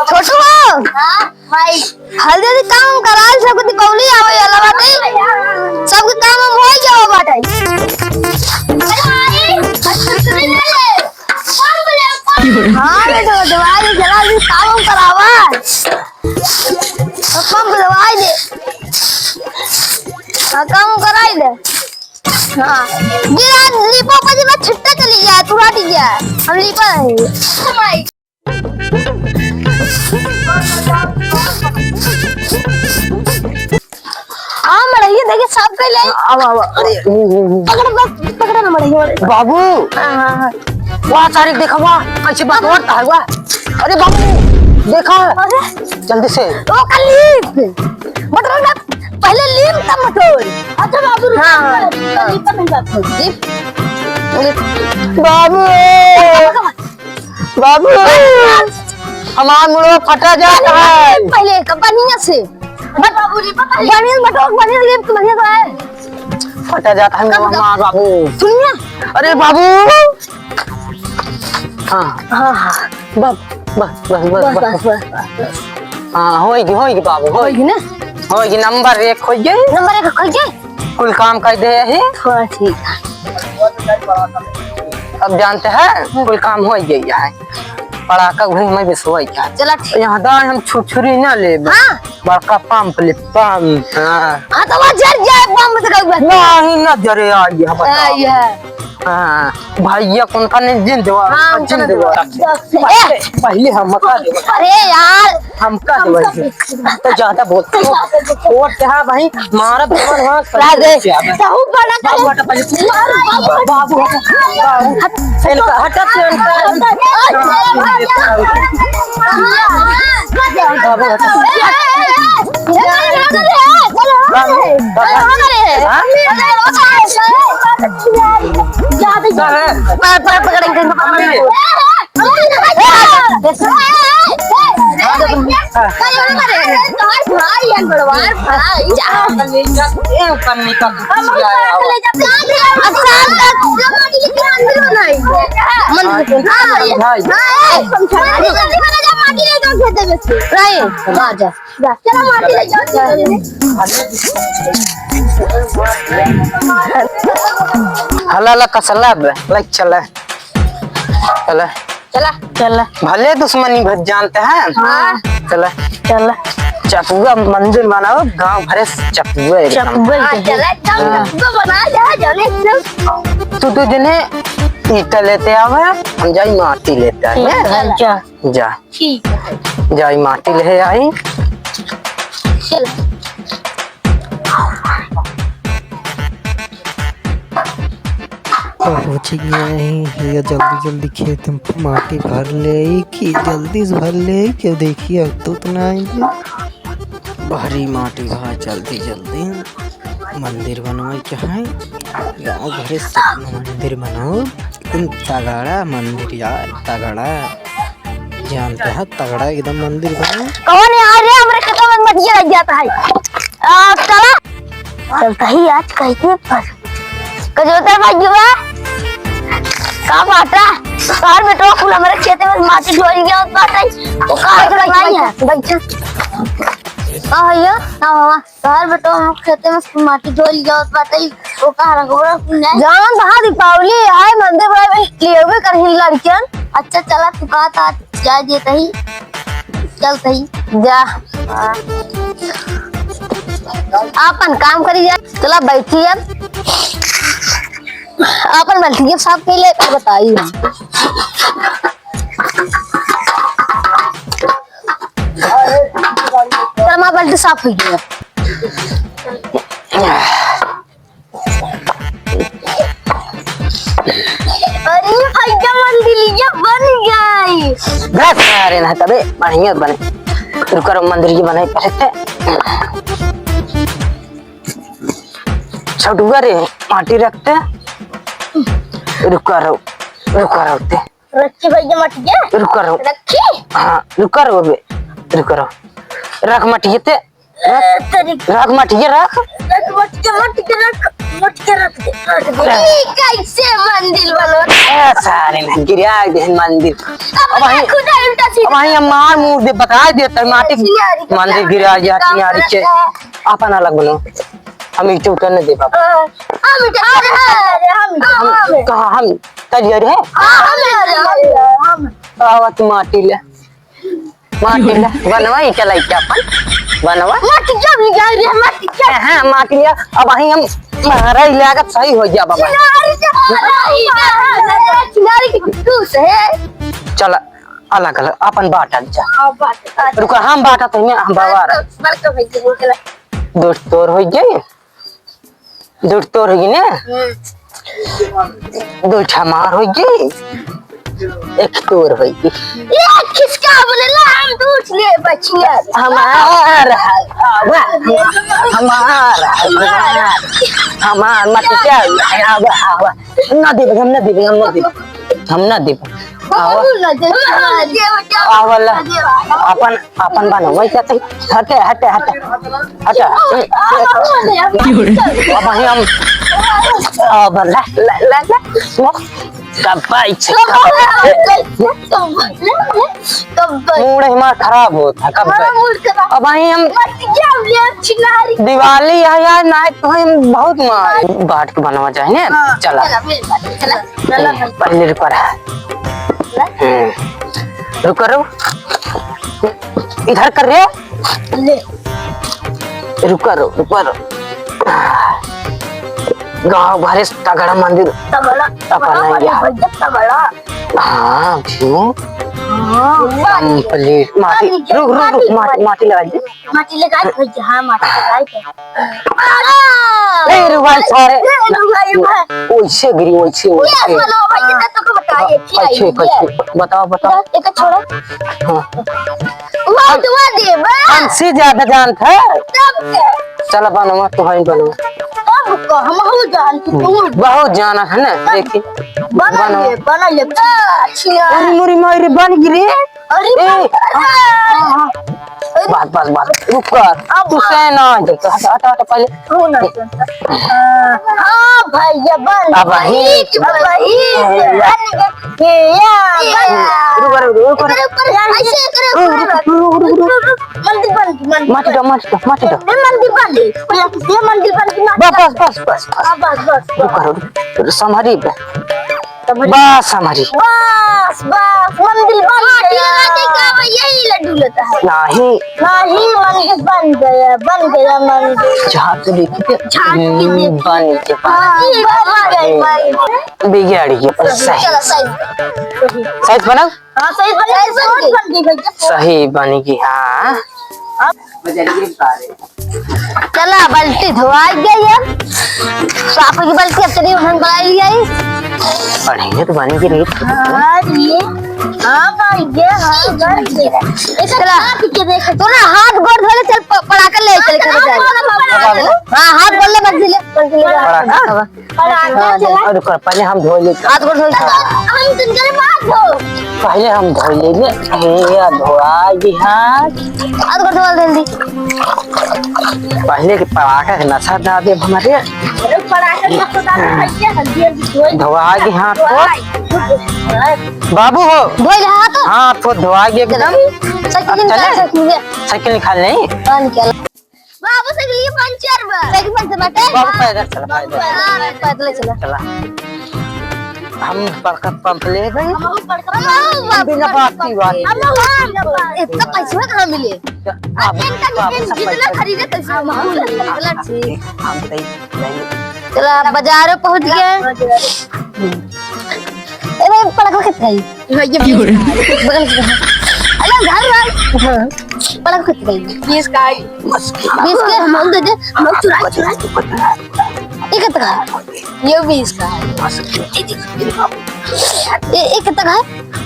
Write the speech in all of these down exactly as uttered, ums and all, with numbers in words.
छोटू बा। हाँ, भाई। हल्दी से काम कराल, सबके दीपावली आवे वाला बाटे। सबके काम हम हो जाओ बाटे। अरे भाई, हाँ बेटा, दिवाली जला दी, काम हम करावा। तो काम करवाई दे। हाँ, काम कराई दे। हाँ। गिरा, लीपो पर जी, मैं छुट्टा चली गया, तू हट गया। हम लीपा है। हाँ, मड़हिया देखे साफ कर ले। आवा, आवा, अरे। पकड़, पकड़, पकड़ ना मड़हिया, मड़हिया। बाबू। हाँ, हाँ, हाँ। वाह, तारीख देखा, वाह, कैसे बटोरता है, वाह। अरे बाबू, देखा। अरे। जल्दी से। ओ, कर ली। बटोर ना, पहले लीम तब बटोर। अच्छा बाबू, रुको, हाँ, हाँ। लीम पर नहीं बात होगी। लीम। बाबू। बाबू, हमार मुड़वा फटा जात है। पहले का बढ़िया से। बट बाबू रे, पता है। बढ़िया से बटोर, बढ़िया से, बढ़िया से है। फटा जात है कब, कब? हमार बाबू। सुनिए। अरे बाबू। हाँ। हाँ, हाँ। बस, बस, बस, बस, बस, बस। बस, बस, बस। हाँ, होइगी, होइगी बाबू, होइगी। होइगी ना? होइगी, नंबर एक होइगी। नंबर एक होइगी? कुल काम कर दे यही। हाँ, ठीक है। अब जानते हैं, हाँ। कुल काम हो गई है। पड़ाका घूम में बिसवाई क्या? चला ठीक। यहाँ दाई हम छुरछुरी ना लेबे। हाँ। बड़का पंप ले, पंप। हाँ। हाँ, तो वो जर जाए पंप से कहूँ बस। नहीं, ना जरे, आ गया, बताओ। आ गया। हाँ, भैया कौन का नहीं जिंदवा, हाँ, उनका जिंदवा। नहीं जिंदवा। ए! पहले हम बता दे। अरे यार। हम का हम देबै? सब तो ज्यादा बोलते हो। वोट क्या भाई? मारा जवान वहाँ ला दे। क्या है? सहू बड़ा हम कर। हटा पहले। बाबू, बाबू, बाबू। इनका हटा से इनका। बाबू, हटा। बाबू, बाबू। हाँ? ज्यादा, ज्यादा। पकड़, पकड़, पकड़, पकड़। हला ला कसला बे, लाइक चला। चला। चला। चला। भले दुश्मनी भर जानते हैं। हाँ। चला। चला। चपुआ मंदिर बनाओ, गाँव भरे चपुआ एकदम। चपुआ हाँ, एकदम। चला, एकदम हाँ। चपुआ बना, जा, जल्दी एकदम। तू तो जने ईटा लेते आवे, हम जाई माटी लेते आवे। ठीक है, जा। जा। ठीक है। जाई माटी ले आई। चल। पहुँच गया है। ये जल्दी जल्दी खेत में माटी भर ले कि जल्दी से भर ले कि देखिए, अब तो उतना आएंगे। भारी माटी भा जल्दी जल्दी मंदिर बनवाई के है। गाँव भरे से मंदिर बनाओ। एकदम तगड़ा मंदिर यार, तगड़ा। जानते हैं, तगड़ा एकदम मंदिर बना। कौन यार रे, हमरे खेतवा में मटिया लग जाता है। आ, चला। चलता ही आज कहीं पर। कजोतर भाई जुआ। का बाटा? तार बेटवा कुल हमरे खेते में माटी ढोल गया होत बाटे। वो का आज भाई है? बैठा। का भैया? का मामा? तोहर बेटवा हम खेते में से माटी ढोल जात बाटे, ओका रगड़ा कुल जाए। जौन बा दीपावली आए, मंदिर बनावे लेवे करहिन लड़कियन। अच्छा चला, तू कहत आ, जाए देत ही, चलत ही। जा। आपन काम करी जा, चला बैठी अब। आपन बैठी के साफ कइले, बताई हम। चल, हमार बाल्टी साफ होइ गया। अरे भैया, मंदिरिया बन गई। बस, अरे ना, तबे बढ़िया बने। रुका रहो, मंदिरिया बनाई पहले ते। छटुआ रे, माटी रखते। रुका रहो, रुका रहो ते। रखी भैया मटिया। रुका रहो। रखी? हाँ, रुका रहो बे। रुका रहो। रख मटिया ते। रख, ए, तेरी रख, मटिया रख। रख, मटिया, मटिया रख, मटिया रख दे, रख दे। रख। ई कैसे मंदिर बनो? ए, सारे ना गिरा दे मंदिर। अब अब वहीं, खुदा उल्टा सीधा अब वहीं हम मार मुंह दे, बता देते हैं, माटी ऐसी यारी का मंदिर क्या गिरा जाती काम यार, करता है? अपन अलग बनो। हम ईंटे उठा नहीं दे पापा। हाँ, हम ईंटे, अरे, अरे, हम ईंटे, हम, हम। कहाँ हम? तलिया रे? हाँ, हम, हम, हम। आवा तू माटी ले। माटी ले। बनवा, ईंटा लाइके अपन। बनवा। माटी क्या भी जा रही है, माटी क्या? हाँ, हाँ, माटी ले। अब वहीं हम मारा ही लागत सही हो गया बाबा। चिनारी के, चिनारी के टूस है। चल, अलग, अलग, अपन बांटल जा। हाँ, बांट, बांट। रुका, हम बांटत हई, हम बाबा बस, बस, बस, भाई, चला। दोस्त तोर हो गई। दूर तोर होगी ना? हम्म। दो ठा मार होगी, एक तोर होगी। ये किसका बोलेला? हम दूर ले बचिया। हमार है, आवा। हमार है, हमार। हमार मत क्या? आवा, आवा। ना देबे, हम ना देबे, हम ना देबे। हम ना देबे। आवा। आवा ला। अपन अपन बानो, वही कहते, हटे, हटे, हटे, हटे। अब वहीं हम, अब ला, ला, ला, ला, ला। कब पाई छे, कब? मूड हमारा खराब होता है, कब हमारा पाई? मूड खराब। अब वहीं हम मत जाओ यार, चिल्ला रही। दिवाली है यार, ना तो हम बहुत मार बाट के बनवा जाए ना। हाँ, चला। चला, मिल बात, चला, चला, चला। पहले रुका रहा। चला। हम्म। रुका रहो। इधर कर रे। ले। रुका रो, रुका रो। गाँव भरे से तगड़ा मंदिर। तगड़ा, अपना तगड़ा, यार। भैया, तगड़ा। हाँ, क्यों? हाँ। Complete। माटी, माटी, रुक, रुक, रुक, माटी, माटी, माटी। माटी लगा दे। माटी लगा दे भैया, हाँ, माटी लगा दे। ए, रुक भाई, सारे। ए, रुक भाई, रुक भाई। ओइसे गिरी, ओइसे, ये ओइसे। सुनो भाई, ये तो तुमको बताइए, हाँ, फिर कैसे, आइए। कैसे? बताओ, बताओ। एक छोड़ो। हाँ। वो दुआ दे, बस। हमसे ज्यादा जानत है। तब के? चल बनवा, तू ही बनवा। तब को हम हो जानत, तू। बहुत जाना है ना, देखी। बना बनवा। ले, बना ले। अच्छा। अरे मोरी माई रे, बन गिरी। अरे ए, बाप रे। हाँ, हाँ, हाँ। बस, बस, बस, रुक कर। अब तू से ना, हट, हट, हट, पहले। तू ना सुन। हाँ, हाँ, भैया, बन। अब वही। अब वही। भैया। ये, या, भैया। रुक, रुक, रुक, रुक। एकरे ऊपर, ऐसे एकरे ऊपर। रुक, रुक, रुक, रुक, रुक। मंदिर बन, मंदिर। माटी डाल, माटी डाल, माटी डाल। ये मंदिर बन गई। ये मंदिर बन गई। बस, बस, बस, बस, बस। हाँ, बस, बस, बस। रुक, रुक, रुक। संभारी बे। बस हमारी। बस, बस, मंदिर बन गया। लड्डू लेता है। नहीं। नहीं, मंदिर बन गया, बन गया मंदिर। झांक के देखी थे। झांक के हम्म, देखी। बन गया। हाँ, बन गया, बन गया। बिगाड़ गया, पर सही। चलो, सही। सही बनाओ। हाँ, सही बन गया, सही बन गया। सही बन गया, हाँ। चला, बाल्टी धोआई गई है। साफ की बाल्टी अब तनी उठन बनाई गई। बढ़िया तो बन गई रे। हाँ, ये। हाँ, भाई, ये, हाँ, बन गई। इसे चला। खा पी के देख। तू ना हाथ गोड़ धो ले, चल, प-, पड़ाका ले, चल, हाँ, चल, चल। हाँ, हाँ, हाँ, हाँ। हाँ, हाथ गोड़ ले, बस ले, बस ले। पड़ाका? हाँ। पहले हम धो ले। हाथ गोड़ धो ले। हम तुमके लिए बात हो। पहले हम धो ले ले। हे या धोआ जी हाथ। हाथ गोड़ धो ले जल्दी। पहले के पड़ाका के नशा ना दे हमारे। अरे पड़ाका के नशा ना दे भैया, हल्दी हल्दी धोए। धोआ जी हाथ को। बाबू हो। धो ले हाथ। हाँ, तो धोआ जी एकदम। साइकिल निकाल, चले? साइकिल निकाल। साइकिल निकाल नहीं। हाँ, निकाल। बाबू, साइकिल पंचर बा। साइकिल पंचर बाटे? बाबू, पैदल चला, बाबू, पैदल। हाँ, पैदल चला। चला। हम बड़का पंप ले भाई। हम बड़का पंप। बिना बात की बात। हम इतना पैसा कहाँ मिले? बाबू, बाबू, सब जितना पैसा खरीदे, तैसे हम निकला छी। हम सही नहीं। चला, बाजारो पहुँच गए। ए भाई, पड़ाका कितना है? भैया, क्यों रे? बगल से। अरे, घर भाई। हाँ। पड़ाका कितना है? बीस का है। बीस के हम लोग दे दे, हम लोग चुरा, चुरा। ये कितना का है? ये बीस का है। ये, ये कितना का है?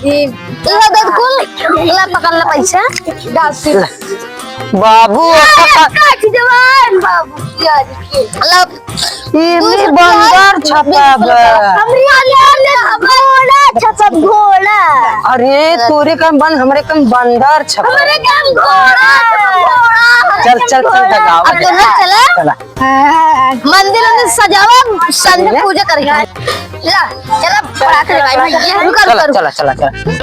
ये ये दे कुल। ला, पकड़ ला पैसा। दस। बाबू, ये ओका का जवान बाबू, यार, ये। ला, एमे बंदर छपा बा। हमरे आगे घोड़ा छपा, घोड़ा। अरे, तोरे काम बंद, हमरे काम बंदर छपा। हमरे काम घोड़ा, घोड़ा। चल, चल, चल, दगावा। अब चल, चल। चला। हाँ, मंदिर उंदिर सजावा, संझा पूजा करेंगे। ला, चला, पटाखे जलाई भैया। रुका, चला, रुका, रुका। चला, चला, चला।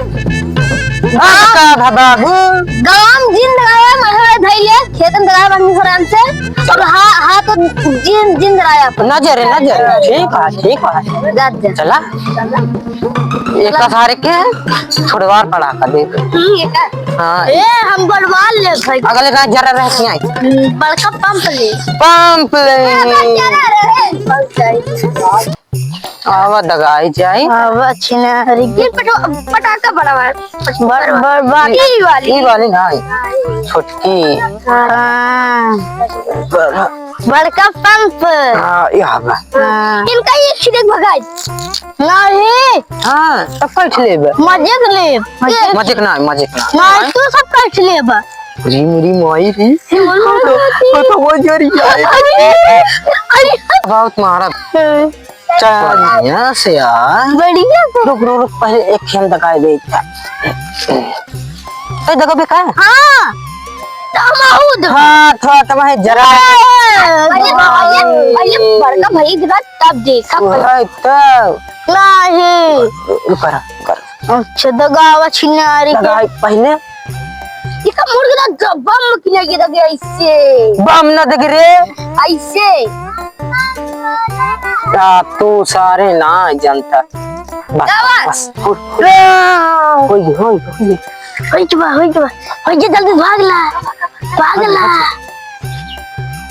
हाँ, का भा बाबू? गाँव जिन दगावा, मढ़वा धैले, खेतन दगावा, बंदी सरान से। अब हा-, हाथ जिन, जिन दगावा। नजर, नजर। ठीक है, ठीक है। जा, जा। चला। एक कसारे के छोड़वार पड़ा कर दे। हम्म, ये का? हाँ। ए, हम बड़वार ले भाई। अगले का जरा रह के आई। हम्म, बड़का पंप ले। पंप ले। ए, बड़ा जरा रहे, पंप चाहिए। आवा दगाई जाई। आवा छिनारी। ये पटो-, पटाखा बड़ा वाला। बड़, बड़, बड़। ई वाली। ई वाली ना, छोटकी। हाँ। बड़ा। बड़का पंप। हाँ, यहाँ बा। हाँ। इनका ये छिड़क भगाई। नहीं। हाँ, तब कैसे लेबे? मजे के लेब। मजे के ना, मजे के ना। नहीं, तू सब कैसे लेबे? री मेरी माई री। तो, तो वो जो री आए। अरे, अरे। बहुत मारा। चल, यहाँ से यार। बढ़िया से। रुक, रुक, रुक, पहले एक खेल दिखाई दे। ए, देखो बे, का? हाँ। तमाहू दे। हाँ, थोड़ा तमाहे जरा। पहले, पहले, पहले बड़का भाई के बाद तब देखा। वही तब। नहीं। रुक, रुक, रुक। अच्छा, दगावा छिनारी के। दगाई पहले। इका मुर्गा ना ग-, बम की लगी लगे ऐसे। बम ना देख रे। ऐसे। आ, तू सारे ना जानता। बस, दगावा। बस। होई, होई, होई। होई के बा, होई के बा। होई के जल्दी भाग ला। भाग ला।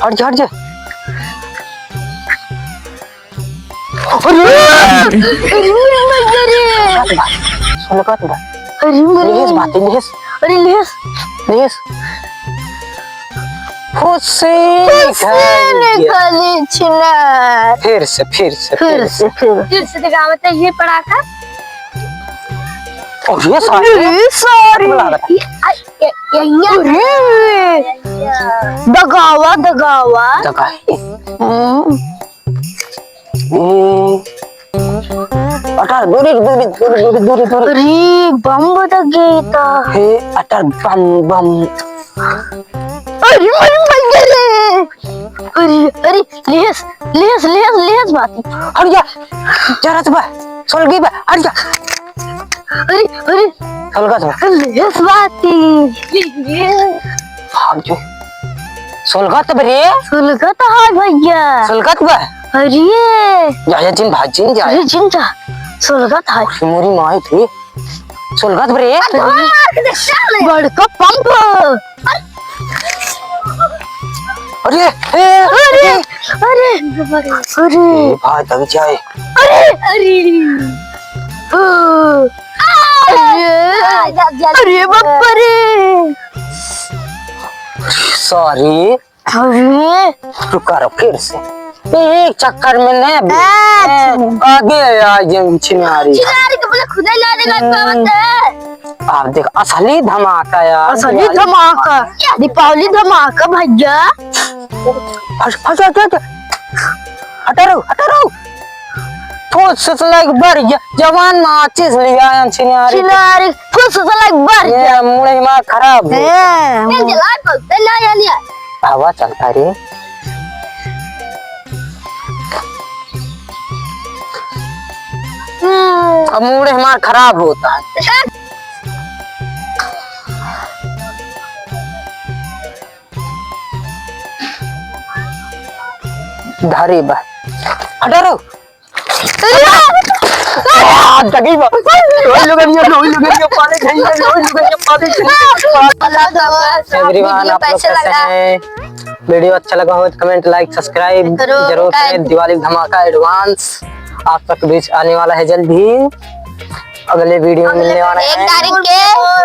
हट जा, हट जा। अरे! अरे, मर गया रे। सुलगत बा। अरे, मर गया। लेस बात, लेस। अरे, लेस। लेस। फुस्से फुस्से निकाली। निकाली छिनार। फिर से, फिर से, फिर फिर से। से, फिर। फिर से दिखावत है ये पटाखा। अरे, सारे। अरे, सारे। ये, आ, ये, ये, ये। अरे। दगावा, दगावा। दगाई। हम्म। ए, अटा, दूरी, दूरी, दूरी, दूरी, दूरी, दूरी। अरे, बम बदक गई ता। हे, अटा, बम, बम। अरे, अरे, मर गए रे। अरे, अरे, लेस, लेस, लेस, लेस बाती। हट जा, जरा से बा, सोलगी बा, हट जा। अरे, अरे। सोलगत बा। लेस बाती। भाग जो। सोलगत बा रे। सोलगत है भैया। सोलगत बा। अरे। जा, जा, जिन भाग, जिन जा। अरे, जिन जा। सोलगत है। मोरी माई थी। सोलगत बा रे। बड़का पंप। अरे, ए, अरे, अरे। अरे, ए, भाई, दब जाए। अरे, अरे। ओ। अरे, अरे, बाप रे। Sorry। अरे। रुका रहो, फिर से। एक चक्कर में नहीं भी। अच्छा। आगे आ जाए छिनारी। छिनारी के बोले खुदा ना रे, गाय पावत है। आप देख, असली धमाका यार। असली धमाका, दीपावली धमाका भैया। हट, हट, हट, हट। हटा रहो, हटा रहो। फुस से लाइक बर गया, जवान माचिस लिया छिनारी। छिनारी, फुस से लाइक बर गया। ये मुड़े मार खराब हो। हैं, चल, चल, आ, चल, चल, आ, आ, आ। हवा चलता रे। हम्म। अब मूड हमार खराब होता है। धरी बा। हटा रहो। आ, जगी बा। रोई लुगनिया, रोई लुगनिया, पाले खाई, रोई लुगनिया, पाले खाई। Everyone, आप लोग कैसे हैं? Video अच्छा लगा हो तो comment, like, subscribe जरूर करें। दिवाली धमाका advance आप तक बीच आने वाला है जल्द ही। अगले video में मिलने वाला है एक तारीख के।